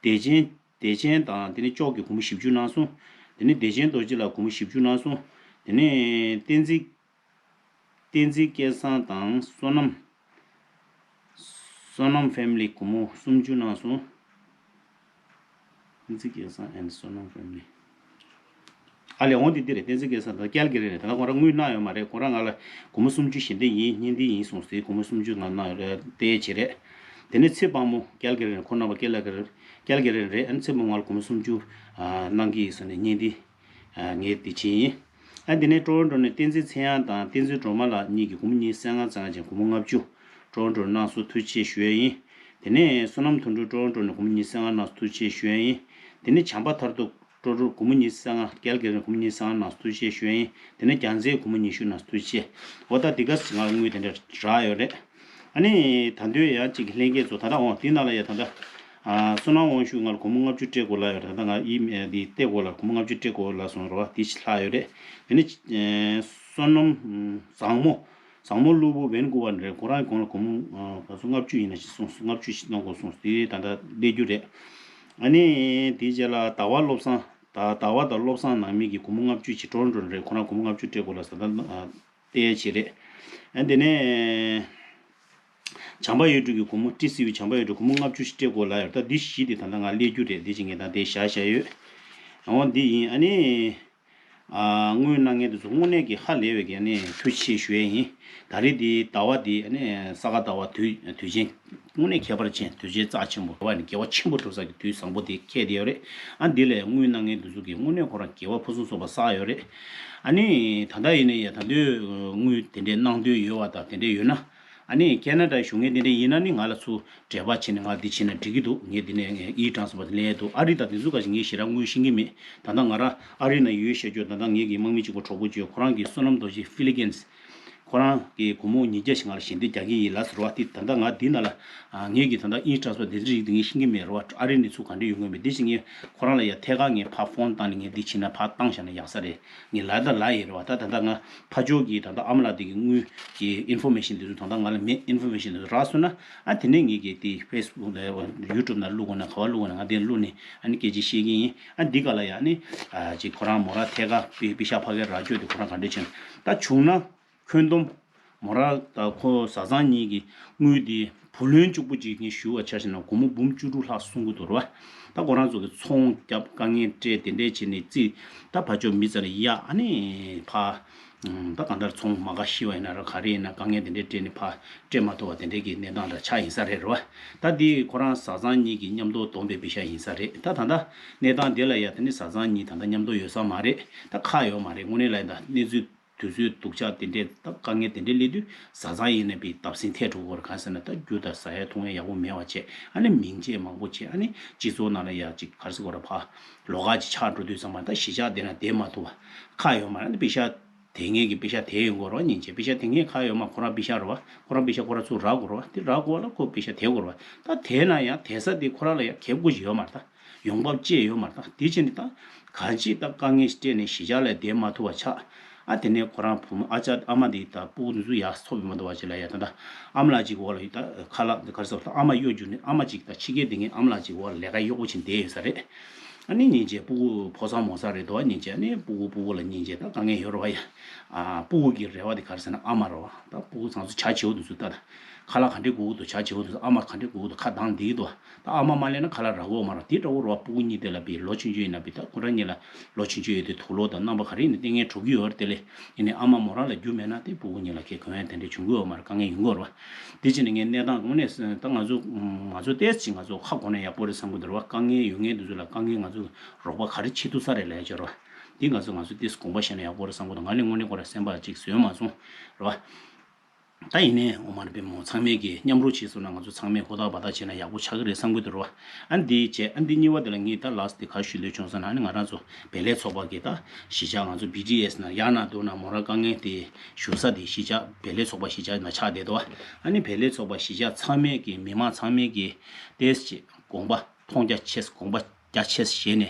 བདེ་ཆེན། བདེ་ཆེན་དང་དེ་ནས་ཅོག་གིས་སྒོར་མོ་བཞི་བཅུ་གནང་སོང་། དེ་ནས་བདེ་ཆེན་རྡོ་རྗེ་ལགས་སྒོར་མོ་བཞི་བཅུ་གནང་སོང་། དེ་ནས་བསྟན་འཛིན། བསྟན་འཛིན་སྐལ་བཟང་དང་བསོད་ནམས། བསོད་ནམས་ཕེ་མི་ལི་སྒོར་མོ་སུམ་ཅུ་གནང་སོང་། བསྟན་འཛིན་སྐལ་བཟང་ཨེན་བསོད་ནམས་ཕེ་མི་ལི། ཨ་ལས་འོང་དེ་འདི་རེད། བསྟན་འཛིན་སྐལ་བཟང་དང་ཀལ་གི་རི་རེད། ད་ལྟ་ཁོ་རང་དངུལ་གནང་ཡོད་མ་རེད། ཁོ་རང་ང་ལ་སྒོར་མོ་སུམ་ཅུ་ཞལ་འདེབས་ཡིན། སྙིང་འདེབས་ཡིན་གསུངས་ཏེ་སྒོར་མོ་སུམ་ཅུ་ང་གནང་ཡོད་རེད། བལྟས་བྱས་རེད། དེ་ནས་ཚེ་དཔག་མོ་ཀལ་གི་རི་རེད། ཁོ་རྣམ་པ་ཀལ་གི་རི་ཀལ་གི་རི་རེད། ཨ་ནི་ཚེ་དཔག་མོ་ང་ལ་སྒོར་མོ་སུམ་ཅུ་ཨ་གནང་གི་ཡིན་ཟེར་ནས་སྙིང་འདེབས། ཨ་ངས་དེ་བྱས་ཡིན། ཨ་དེ་ནས་ཀྲོ་རོན་ཀྲོ་ནས་བསྟན་འཛིན་ཚེ་དབྱངས་དང་བསྟན་འཛིན་སྒྲོལ་མ་ལགས་གཉིས་ཀྱིས་སྒོར་མོ་ཉི་ཤུ་རྩ་ལྔ་རྩ་ལྔ་བྱས་སྒོར་མོ་ལྔ་བཅུ་ཀྲོ་རོན་ཀྲོ་གནང་སོང་། ཐུགས་རྗེ་ཆེ་ཞུ་ཡས་ཡིན། དེ་ནས་བསོད་ནམས་དོན་གྲུབ་ཀྲོ་རོན་ཀྲོ་ནས་སྒོར་མོ་ཉི་ཤུ་རྩ་ལྔ་གནང་སོང་། ཐུགས་རྗེ་ཆེ་ཞུ་ཡས་ཡིན། དེ་ནས་བྱམས་པ་མཐར་ཐུག་ཀྲོ་རོན་སྒོར་མོ་ཉི་ཤུ་རྩ་ལྔ། ཀལ་གི་རི་ནས་སྒོར་མོ་ཉི་ཤུ་རྩ་ལྔ་གནང་སོང་། ཐུགས་རྗེ་ཆེ་ཞུ་ཡས་ཡིན། དེ་ནས་རྒྱལ་མཚན་སྒོར་མོ་ཉི་ཤུ་གནང་སོང་། ཐུགས་རྗེ་ཆེ། འོ་ད་འདི་ག་ང་དངུལ་དེ་འདྲ་རག་ཡོད་རེད། ཨ་ནི་ད་དུང་ཡང་གཅིག་ལྷན་རྒྱས་ཚོ་ད་ལྟ་འོང་དེ་ནང་ལ་ཡ་ད་ལྟ་ཨ་བསོད་ནམས་དབང་ཕྱུག་ང་ལ་སྒོར་མོ་ལྔ་བཅུ་སྤྲད་དགོས་ལབ་ཡོད་རེད། ད་ལྟ་ང་ཨི་མེལ་འདི་སྤྲད་དགོས་ལ་སྒོར་མོ་ལྔ་བཅུ་སྤྲད་དགོས་ལབ་སོང་རེད་བ། དེ་ཞིག་ལྷག་ཡོད་རེད། དེ་ནི་ཨ་བསོད་ནམས་བཟང་མོ། བཟང་མོ་གློ་བུར་ཝན་ཀུ་ཝར་རེད། ཁོ་རང་གོང་ལ་སྒོར་མོ་ཨ་ག་ཚོད་ལྔ་བཅུ་ཡིན་ན་ཞིག་གསུངས་སོང་། ལྔ་བཅུ་ཞིག་གནང་དགོས་གསུངས་སོང་། དེ་ད་ལྟ་སླེབས་རྒྱུ་རེད། ཨ་ནི་དེའི་རྗེས་ལ་ཟླ་བ་བློ་བཟང་། ད་ཟླ་བ་དང་བློ་བཟང་ནང་མི་གིས་སྒོར་མོ་ལྔ་བཅུ་ཞིག་ཀྲོ་རོན་ཀྲོ་རེད། ཁོ་རང་སྒོར་མོ་ལྔ་བཅུ་སྤྲད་དགོས་ལབ་ཟེར། ད་ལྟ་ཨ་བལྟས་ཡས་ཅིག་རེད། ཨ་དེ་ནས་བྱམས་པ་ཡུལ་གྲུ་གི་སྒོར་མོ་ཊི་སི་ཝི་བྱམས་པ་ཡུལ་གྲུ་སྒོར་མོ་ལྔ་བཅུ་ཞིག་སྤྲད་དགོས་ལབ་ཡོད། ད་འདི་བཞི་དེ་ད་ལྟ་ང་སླེབས་རྒྱུ་རེད། འདི་ཅིག་ངས་ད་དེ་བཞག་བཞག་ཡོད། འོ་འདི་ཡིན། ཨ་ནི། ཨ་དངུལ་གནང་མཁན་དེ་ཚོ་དངོས་གནས་ཀྱི་ཧ་ལས་པའི་གི་ཨ་ནི་ཐུགས་རྗེ་ཆེ་ཞུ་ཡས་ཡིན། ད་རེས་འདི་ཟླ་བ་འདི་ཨ་ནི་ས་ག་ཟླ་བ་དུས་དུས་ཆེན་དངོས་གནས་ཁྱད་པར་ཅན་དུས་ཆེན་རྩ་ཆེན་པོ་རེད་བ། ཨ་ནི་དགེ་བ་ཆེན་པོ་སྒྲུབ་ས་གི་དུས་བཟང་པོ་དེ་འཁེལ་བསྡད་ཡོད་རེད། ཨ་འདི་ལས་དངུལ་གནང་མཁན་དེ་ཚོ་གིས་དངོས་གནས་ཁོ་རང་དགེ་བ་ཕུན་སུམ་ཚོགས་པ་བསགས་ཡོད་རེད། ཨ་ནི་ད་ལྟ་ཡིན་ན་ཡ་ད་དུང་དངུལ་དེ་འདྲའི་གནང་འདོད་ཡོད་པ་དང་དེ་འདྲའི་ཡོད་ན། ཨ་ནི་ཁེ་ན་ཌ་བཞུགས་མཁན་དེ་འདྲ་ཡིན་ན་ནི་ང་ལ་ཚུར་འབྲེལ་བ་བྱས་ནས་ང་འདི་བྱས་ན་འགྲིག་གི་འདུག་ངས་འདི་ནས་ངས་ཨི་ཊེ་རན་སི་ཕར་དེ་ལེན་ཡས་འདུག་ཨ་རི་དང་དེ་ཚོ་ག་ཞིག་ངས་ཞེ་དྲག་དངུལ་ཤེས་ཀྱི་མེད། ད་ལྟ་ང་རང་ཨ་རི་ནང་ཡོད་ཤག་ཅོ། ད་ལྟ་ངེད་ཀྱི་དམག་མི་གཅིག་པོ་གྲོགས་པོ་ཅོ་ཁོ་རང་གི་བསོད་ནམས་རྡོ་རྗེ་ཧྥི་ལི་ཀིན་སི་ ཁོ་རང་གིས་སྒོར་མོ་ཉིས་བརྒྱ་ཞིག་ང་ལ་ཞལ་འདེབས་རྒྱག་གི་ཡིན་ལབ་ཟེར་བ་དེ། ད་ལྟ་ང་འདི་ནང་ལ་ཨ་ངེད་ཀྱིས་ད་ལྟ་ཨིན་ཊ་རན་སི་ཕར་དེ་ཚོའི་རིགས་དེ་ངས་ཤེས་ཀྱི་མེད་རེད་བ། ཨ་རིའི་གནས་ཚུལ་ག་འདྲ་ཡོང་གི་མེད། དེ་བཞིན་ངས་ཁོ་རང་ལ་ཡ་ཐད་ཀར་ངས་ཕར་ཕོན་བཏང་ནས་ངས་འདི་བྱས་ན་ཕར་བཏང་བཞག་ན་ཡག་ས་རེད། ངས་ལབ་ད་ལབ་ཡིན་རེད་བ། ད་ད་ལྟ་ང་ཕར་ཕྱོགས་ཀྱི་ད་ལྟ་ཨ་མ་ལགས་དེ་གི་དངུལ་གྱི་ཨིན་ཕོར་མེ་ཤན་དེ་ཚོ་ད་ལྟ་ང་ལ་མེད། ཨིན་ཕོར་མེ་ཤན་དེ་ཚོ་རག་སོང་ན་ཨ་དེ་ནས་ངེད་ཀྱིས་དེ་ཕེ་སི་བུག་ལ་ཡུ་ཊུབ་ནང་བླུག་དགོས་ན་ག་པར་བླུག་དགོས་ན་ང་དེ་བླུག་ནས་ཨ་ནི་སྐད་ཆ་བཤད་ཀྱི་ཡིན། ཨ་འདི་ག་ལ་ཡ་ཨ་ནི་ཨ་ཅིག་ཁོ་རང་མོ་རང་ཐད་ཀར་པེ་པེ་ཤག་ཕ་གིར་རག་རྒྱུ་དེ་ཁོ་རང་ག་འདྲ་བྱས་ན། ད་བྱུང་ན་ཁྱོན་བསྡོམས་མོ་རང་དང་ཁོ་བཟའ་ཚང་གཉིས་ཀྱི་དངུལ་དེ་བུ་ལོན་གཅིག་པུ་ཅིག་ངས་ཞུ་བ་ཆ་བཞག་ན་སྒོར་མོ་འབུམ་བཅུ་དྲུག་ལྷག་སོང་གི་འདུག་རེད་བ། ད་ཁོ་རང་ཚོ་གི་ཚོང་བརྒྱབ་དཀའ་ངལ་སྤྲད་དེ་འདྲས་བྱས་ནས་རྩིས་ད་ཕར་ཕྱོགས་མི་ཚང་ལ་གཡར། ཨ་ནི་ཕར་ད་གང་ལྟར་ཚོང་མ་འགག་ཤི་བ་ཡིན་ན་ར་ག་རེ་ཡིན་ན་དཀའ་ངལ་དེ་འདྲས་སྤྲད་ནས་ཕར་སྤྲད་མ་ཐུབ་པ་དེ་འདྲས་ཀྱི་གནས་སྟངས་འདྲ་ཆགས་ཡིན་ས་རེད་རེད་བ། ད་འདི་ཁོ་རང་བཟའ་ཚང་གཉིས་ཀྱིས་མཉམ་དུ་བསྡོམས་པའི་པེ་ཤག་ཡིན་ས་རེད། ད་ད་ལྟ་གནས་སྟངས་དེ་ལ་ཡ་དེ་ནི་བཟའ་ཚང་གཉིས་ད་ལྟ་མཉམ་དུ་ཡོད་ས་མ་རེད། ད་ཁག་ཡོད་མ་རེད། དངོས་གནས་ལ་ཡིན་ད་གནས་ཚུལ་དུས་ཚོད་སྡུག་ཅག་དེ་འདྲས་ད་དཀའ་ངལ་དེ་འདྲས་སླེབས་དུས་བཟའ་ཚང་ཡིན་ན་པའི་བརྡབ་གསིག་ཐེབས་འགྲོ་གི་རེད། གང་ཟེར་ན་ད་རྒྱུ་དང་ཟ་ཡ་འཐུང་ཡ་ཡག་པོ་མེད་པ་བྱས། ཨ་ནི་མིང་ཆད་མང་པོ་བྱས། ཨ་ནི་སྤྱི་ཚོགས་ནང་ལ་ཡ་ཅིག་ག་རེ་ཟེར་དགོས་རེད། ཕར་ལོགས་ཀ་ཅིག་ཆགས་འགྲོ་དུས་ཙམ་པ་ད་གཞིས་ཆགས་དེ་ན་བསྡད་མ་ཐུབ་པ་ཁག་ཡོད་མ་རེད། ཨ་ནི་པེ་ཤག་དེ་ངེད་ཀྱི་པེ་ཤག་དེ་ཡོང་དགོས་རེད་བ། སྙིང་རྗེ། པེ་ཤག་དེ་ངེད་ཁག་ཡོད་མ། ཁོ་རང་པེ་ཤག་རེད་བ། ཁོ་རང་པེ་ཤག་ཁོ་རང་ཚུར་རག་དགོས་རེད་བ། དེ་རག་དགོས་པ་ལ་ཁོ་པེ་ཤག་དེ་དགོས་རེད་བ། ད་དེ་ན་ཡང་དེ་ས་དེ་ཁོ་རང་ལ་ཡང་གལ་དགོས་ཀྱི་ཡོད་མ་རེད། ད་ཡོང་འབབ་ཅི་ཡོད་མ་རེད། ད་དེ་བྱས་ནས་ད་གང་ཅི་ད་དཀའ་ངལ་སྤྲད་ནས་གཞིས་ཆགས་ལ་བསྡད་མ་ཐུབ་པ་ཆགས། ཨ་དེ་ནས་ཁོ་རང་བུ་མོ་ཨ་ཅག་ཨ་མ་དེ་ད་སྤུ་གུ་དེ་ཚོ་ཡར་འཚོ་བའི་མ་འདུག་བ་ཅིག་ལ་ཡ་ད་ད་ཨ་མ་ལགས་ཅིག་འོག་ལ་ཡོད། ད་ཁ་ལག་ག་རེ་ཟེར། ད་ཨ་མ་གཡོག་རྒྱུགས་ནས་ཨ་མ་ཅིག་ད་ཕྱི་རྒྱལ་དེ་ངའི་ཨ་མ་ལགས་ཅིག་འོག་ལ་ལས་ཀ་གཡོག་པོ་བྱས་བསྡད་ཡོད་ས་རེད། ཨ་ནི་སྙིང་རྗེ། སྤུ་གུ་ཕོ་གསར་མོ་གསར་རེད་འདུག་བ། སྙིང་རྗེ། ཨ་ནི་སྤུ་གུ་སྤུ་གུ་ལ་སྙིང་རྗེ། ད་དཀའ་ངལ་ཡོད་རེད་བ་ཡ། ཨ་སྤུ་གུ་གི་རེ་བ་དེ་ག་རེ་ཟེར་ན་ཨ་མ་རེད་བ། ད་སྤུ་གུ་ཚང་ཚོ་བྱ་བྱེའུ་དེ་ཚོ་ད་ཁ་ལག་ག་འདྲས་དགོས་ཀྱི་འདུག་བྱ་བྱེའུ་དེ་ཚོ་ཨ་མ་ག་འདྲས་དགོས་ཀྱི་འདུག་ཁ་གདངས་བསྡད་ཀྱི་འདུག་བ། ད་ཨ་མ་མ་སླེབས་ན་ཁ་ལག་རག་གི་ཡོད་མ་རེད། དེ་འདྲ་བོ་རེད་བ། སྤུ་གུ་གཉིས་དེ་ལ་བི་ལོ་ཆུང་ཆུང་ཡིན་ན་བི་ད་ཁོ་རང་གཉིས་ལ་ལོ་ཆུང་ཆུང་ཡོད་དུས་དུག་ལོག་དང་རྣམ་པ་ག་རེ་ཡིན་ན་ལྟས་ངན་འགྲོ་གི་ཡོད་རེད། དེ་ལས་ཡིན་ནའི་ཨ་མ་མོ་རང་ལ་རྒྱུ་མེད་ན་དེ་སྤུ་གུ་གཉིས་ལ་ཁེ་གང་ཡང་དེ་འདྲ་བྱུང་གི་ཡོད་མ་རེད། དཀའ་ངལ་ཡོང་གི་ཡོད་རེད་བ། དེ་བྱས་ནས་ངས་གནས་སྟངས་དངོས་གནས་ད་ང་ཚོ་ང་ཚོ་ཏོག་ཙམ་ང་ཚོ་ཁ་གོ་ན་ཡག་པོ་རེད་བསམ་གྱི་འདུག་རེད་བ། དཀའ་ངལ་ཡོད་མཁན་དེ་ཚོ་ལ་དཀའ་ངལ་ང་ཚོ་རོགས་པ་ག་རེ་བྱེད་ཐུབ་ས་རེད་ལབ་ཡ་ཅིག་རེད་བ། འདི་ང་ཚོ་ང་ཚོ་ཏོག་ཙམ་དགོངས་པ་བཞེས་ན་ཡག་པོ་རེད་བསམ་གྱི་འདུག་ང་ནི་དངོས་གནས་ཁོ་རང་སེམས་པ་ཅིག་བཟོད་མ་སོང་རེད་བ། ད་ཡིན་ནའི་འོ་མ་རེད་པས་མོ། ཚང་མས་ཀྱིས་མཉམ་རུབ་བྱས་སོང་ན་ང་ཚོ་ཚང་མས་ཧུར་ཐག་འབད་ཐག་བྱས་ན་ཡག་པོ་ཆགས་ཀྱི་རེད་བསམ་གྱི་འདུག་རེད་བ། ཨ་འདི་བྱས། ཨ་འདི་གཉིས་པ་དེ་ལ་ངས་ད་ལགས་དེ་ག་ཞུ་འདོད་བྱུང་ཟེར་ན། ཨ་ནི་ང་རང་ཚོ་བལ་ལས་ཚོགས་པ་གི་ད་གཞིས་ཆགས་ང་ཚོ་བི་ཌི་ཨེ་སི་ནང་ཡར་ན་དོ་ན་མོ་རང་དཀའ་ངལ་དེ་ཞུ་ས་དེ་གཞིས་ཆགས་བལ་ལས་ཚོགས་པ་གཞིས་ཆགས་ནང་ཆགས་བསྡད་འདུག་བ། ཨ་ནི་བལ་ལས་ཚོགས་པ་གཞིས་ཆགས་ཚང་མས་ཀྱིས་མི་མང་ཚང་མས་ཀྱིས་ཏོག་ཙམ་དགོངས་པ་མཐོང་རྒྱ་ཆེ་དགོངས་པ་རྒྱ་ཆེ་བྱས་ནས།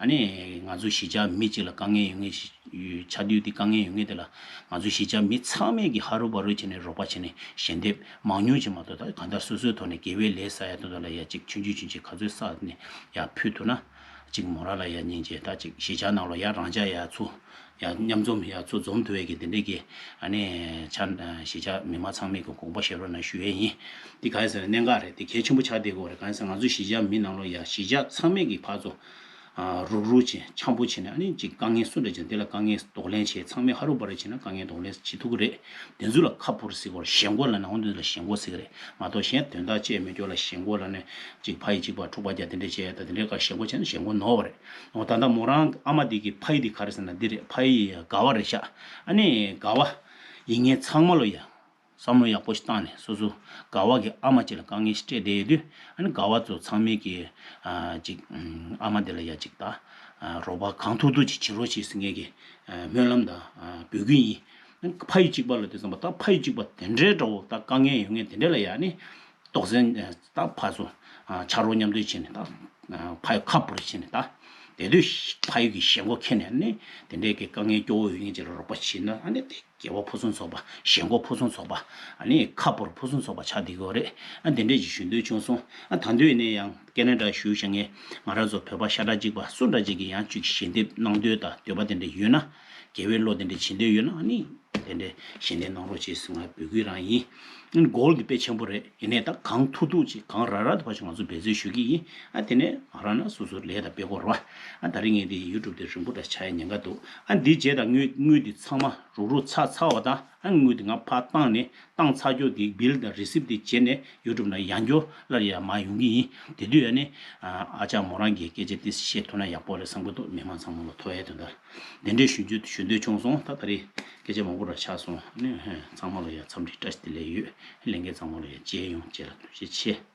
ཨ་ནི་ང་ཚོ་གཞིས་ཆགས་མི་གཅིག་ལ་དཀའ་ངལ་ཡོད་མཁན་ཞིག་ཡོད་ཆགས་དུས་དེ་དཀའ་ངལ་ཡོད་མཁན་དེ་ལ་ང་ཚོ་གཞིས་ཆགས་མི་ཚང་མས་ཀྱིས་ཧ་རུ་བ་རུ་བྱས་ནས་རོགས་པ་བྱས་ནས་ཞལ་འདེབས་མང་ཉུང་ཅིག་མ་གཏོགས། ད་གང་ལྟར་སོ་སོའི་ཐོག་ནས་དགེ་བའི་ལས་བསགས་ཡ་དེ་ཚོ་ལ་ཡ་ཅིག་ཆུང་ཆུང་ཆུང་ཆུང་ག་ཚོད་བསགས་ནས་ཡ་ཕུལ་ཐུབ་ན། ཅིག་མོ་རང་ལ་ཡ་སྙིང་རྗེ། ད་ཅིག་གཞིས་ཆགས་ནང་ལ་ཡ་རང་ཅག་ཡ་ཚོ་ཡ་མཉམ་འཛོམས་ཡ་ཚོ་འཛོམས་ཐུབ་ཡས་ཀྱི་དེ་འདྲས་ཀྱི་ཨ་ནི་ཆ་གཞིས་ཆགས་མི་མང་ཚང་མས་ཀྱི་དགོངས་པ་བཞེས་རོགས་གནང་ཞུ་ཡས་ཡིན། འདི་ག་རེ་ཟེར་ན་གནད་འགག་རེད། འདི་གལ་ཆེན་པོ་ཆགས་བསྡད་ཀྱི་ཡོད་རེད། གང་ཡིན་ཟེར་ན་ང་ཚོ་གཞིས་ཆགས་མི་ནང་ལོགས་ཡ་གཞིས་ཆགས་ཚང་མས་ཀྱི་ཕར་ཚུར་ཨ་རུག་རུག་བྱས་འཆམ་པོ་བྱས་ནས། ཨ་ནི་ཅིག་དཀའ་ངལ་སུ་འདྲ་ཅིག་འདི་ལ་དཀའ་ངལ་གདོང་ལེན་བྱས། ཚང་མས་ཧ་རུ་བ་རུ་བྱས་ན་དཀའ་ངལ་གདོང་ལེན་བྱེད་ཐུབ་ཀྱི་རེད། དེ་ཚོ་ལ་ཁ་ཕོར་ཟེར་གྱི་ཡོད་རེད། ཞེན་ཁོག་ལབ་ན་འོ་འདི་ལ་ཞེན་ཁོག་ཟེར་གྱི་རེད་མ་གཏོགས། གཞན་དོན་དག་ཅིག་མེད་ཀྱོག་ལ་ཞེན་ཁོག་ལབ་ནས་ཅིག་ཕ་ཡི་གཅིག་པ་འཁྲུག་པ་རྒྱག་དེ་འདྲས་བྱས་ད་དེ་འདྲས་ཀ་ཞེན་ཁོག་བྱས་ན་ཞེན་ཁོག་ནོར་བ་རེད། འོ་ད་ལྟ་མོ་རང་ཨ་མ་འདི་གི་ཕ་ཡི་འདི་ག་རེ་ཟེར་ན་འདི་རེད། ཕ་ཡི་དགའ་བ་རེད་ཤག་ཨ་ནི་དགའ་བ་ཡིན་མཁན་ཚང་མ་ལོ་ཡ་བསམ་བློ་ཡག་པོ་ཞིག་བཏང་ནས། སོ་སོ་དགའ་བ་གི་ཨ་མ་ཅིག་ལ་དཀའ་ངལ་ཞིག་སྤྲད་བསྡད་ཡོད་དུས། ཨ་ནི་དགའ་བ་ཚོ་ཚང་མས་ཀྱི་ཨ་ཅིག་ཨ་མ་དེ་ལ་ཡ་ཅིག་ད་ཨ་རོགས་པ་གང་ཐུབ་ཐུབ་ཅིག་བྱེད་རོགས་བྱེད་ཟེར་མཁན་གྱི་ཨ་སྨོན་ལམ་དང་ཨ་འབོད་སྐུལ་ཡིན། ཨ་ནི་ཕ་ཡུལ་གཅིག་པ་ལ་དེ་ཙམ་པ་ད་ཕ་ཡུལ་གཅིག་པ་དེ་འདྲའི་འདྲ་བོ་ད་དཀའ་ངལ་ཡོད་མཁན་དེ་འདྲ་ལ་ཡ་ཨ་ནི་ཏོག་ཙམ་ད་ཕར་ཚུར་ཨ་ཕྱག་རོགས་མཉམ་འདོན་བྱས་ནས། ད་ཨ་ཕ་ཡུལ་ཁ་འབུར་བྱས་ནས། ད་དེ་དུས་ཕ་ཡུལ་གྱི་ཞེན་ཁོག་ཁྱེར་ནས་ཨ་ནི་དེ་འདྲའི་གི་དཀའ་ངལ་སྐྱོ་བོ་ཡོད་མཁན་ཅིག་ལ་རོགས་པ་བྱས་ན། ཨ་ནི་དེ་དགེ་བ་ཕུན་སུམ་ཚོགས་པ། ཞེན་ཁོག་ཕུན་སུམ་ཚོགས་པ། ཨ་ནི་ཁ་འབུར་ཕུན་སུམ་ཚོགས་པ་ཆགས་བསྡད་ཀྱི་ཡོད་རེད། ཨ་དེ་འདྲས་ཅིག་ཞུ་འདོད་བྱུང་སོང་། ཨ་ད་དུང་ཡིན་ན་ཡང་ཁེ་ན་ཌ་བཞུགས་བཞག་མཁན་ང་རང་ཚོ་བོད་པ་ཤ་ཁྲག་གཅིག་པ་སུ་འདྲ་ཅིག་གིས་ཡང་ཅིག་ཞལ་འདེབས་གནང་འདོད་དང་འདོད་པ་དེ་འདྲ་ཡོད་ན། དགེ་བའི་བློ་དེ་འདྲ་བྱེད་འདོད་ཡོད་ན། ཨ་ནི་དེ་འདྲ་ཞལ་འདེབས་གནང་རོགས་བྱེད་ཟེར་ང་འབོད་སྐུལ་རང་ཡིན། ཨ་ནི་གོལ་དེ་དཔེ་ཆེན་པོ་རེད། ཡིན་ནའི་ད་གང་ཐུབ་ཐུབ་ཅིག་གང་རག་རག་དེ་ཕར་ཚུར་ང་ཚོ་འབད་བརྩོན་ཞུ་གི་ཡིན། ཨ་དེ་ནས་ང་རང་ན་སོ་སོ་ལས་དང་སྤེལ་དགོས་རེད་བ། ཨ་ད་རིང་ངས་དེ་ཡུ་ཊུབ་དེ་རིང་པོ་འདྲ་ཆགས་ཡ་ཉེན་ཁ་འདུག་ཨ་འདི་རྗེས་དང་དངུལ་དངུལ་དེ་ཚང་མ་རུག་རུག་ཚར་ཚར་བ་དང་། ཨ་དངུལ་དེ་ང་ཕར་བཏང་ནས། བཏང་ཚར་རྒྱུ་དེ་བིལ་དང་རི་སིབ་དེ་བྱས་ནས་ཡུ་ཊུབ་ནང་ཡང་བསྐྱར་སླར་ཡང་མར་ཡོང་གི་ཡིན། དེ་དུས་ཨ་ནི་ཨ་ཅག་མོ་རང་གིས་སྐད་ཆ་ཏོག་ཙམ་བཤད་ཐུབ་ན་ཡག་པོ་རེད་བསམ་གྱི་འདུག་མི་མང་ཚང་མ་ལ་ཐོས་ཡ་དོན་དག་དེ་འདྲས་ཞུ་རྒྱུ་ཞུ་འདོད་བྱུང་སོང་། ད་ད་རེས་སྐད་ཆ་མང་པོ་ར་ཆགས་སོང་། ཨ་ནི་ཚང་མ་ལ་ཡ་འཚམས་འདྲི་བཀྲ་ཤིས་བདེ་ལེགས་ཡོད། ལྷན་རྒྱས་ཚང་མ་ལ་ཡ་མཇལ་ཡོང་། བཅས་ལ་ཐུགས་རྗེ་ཆེ།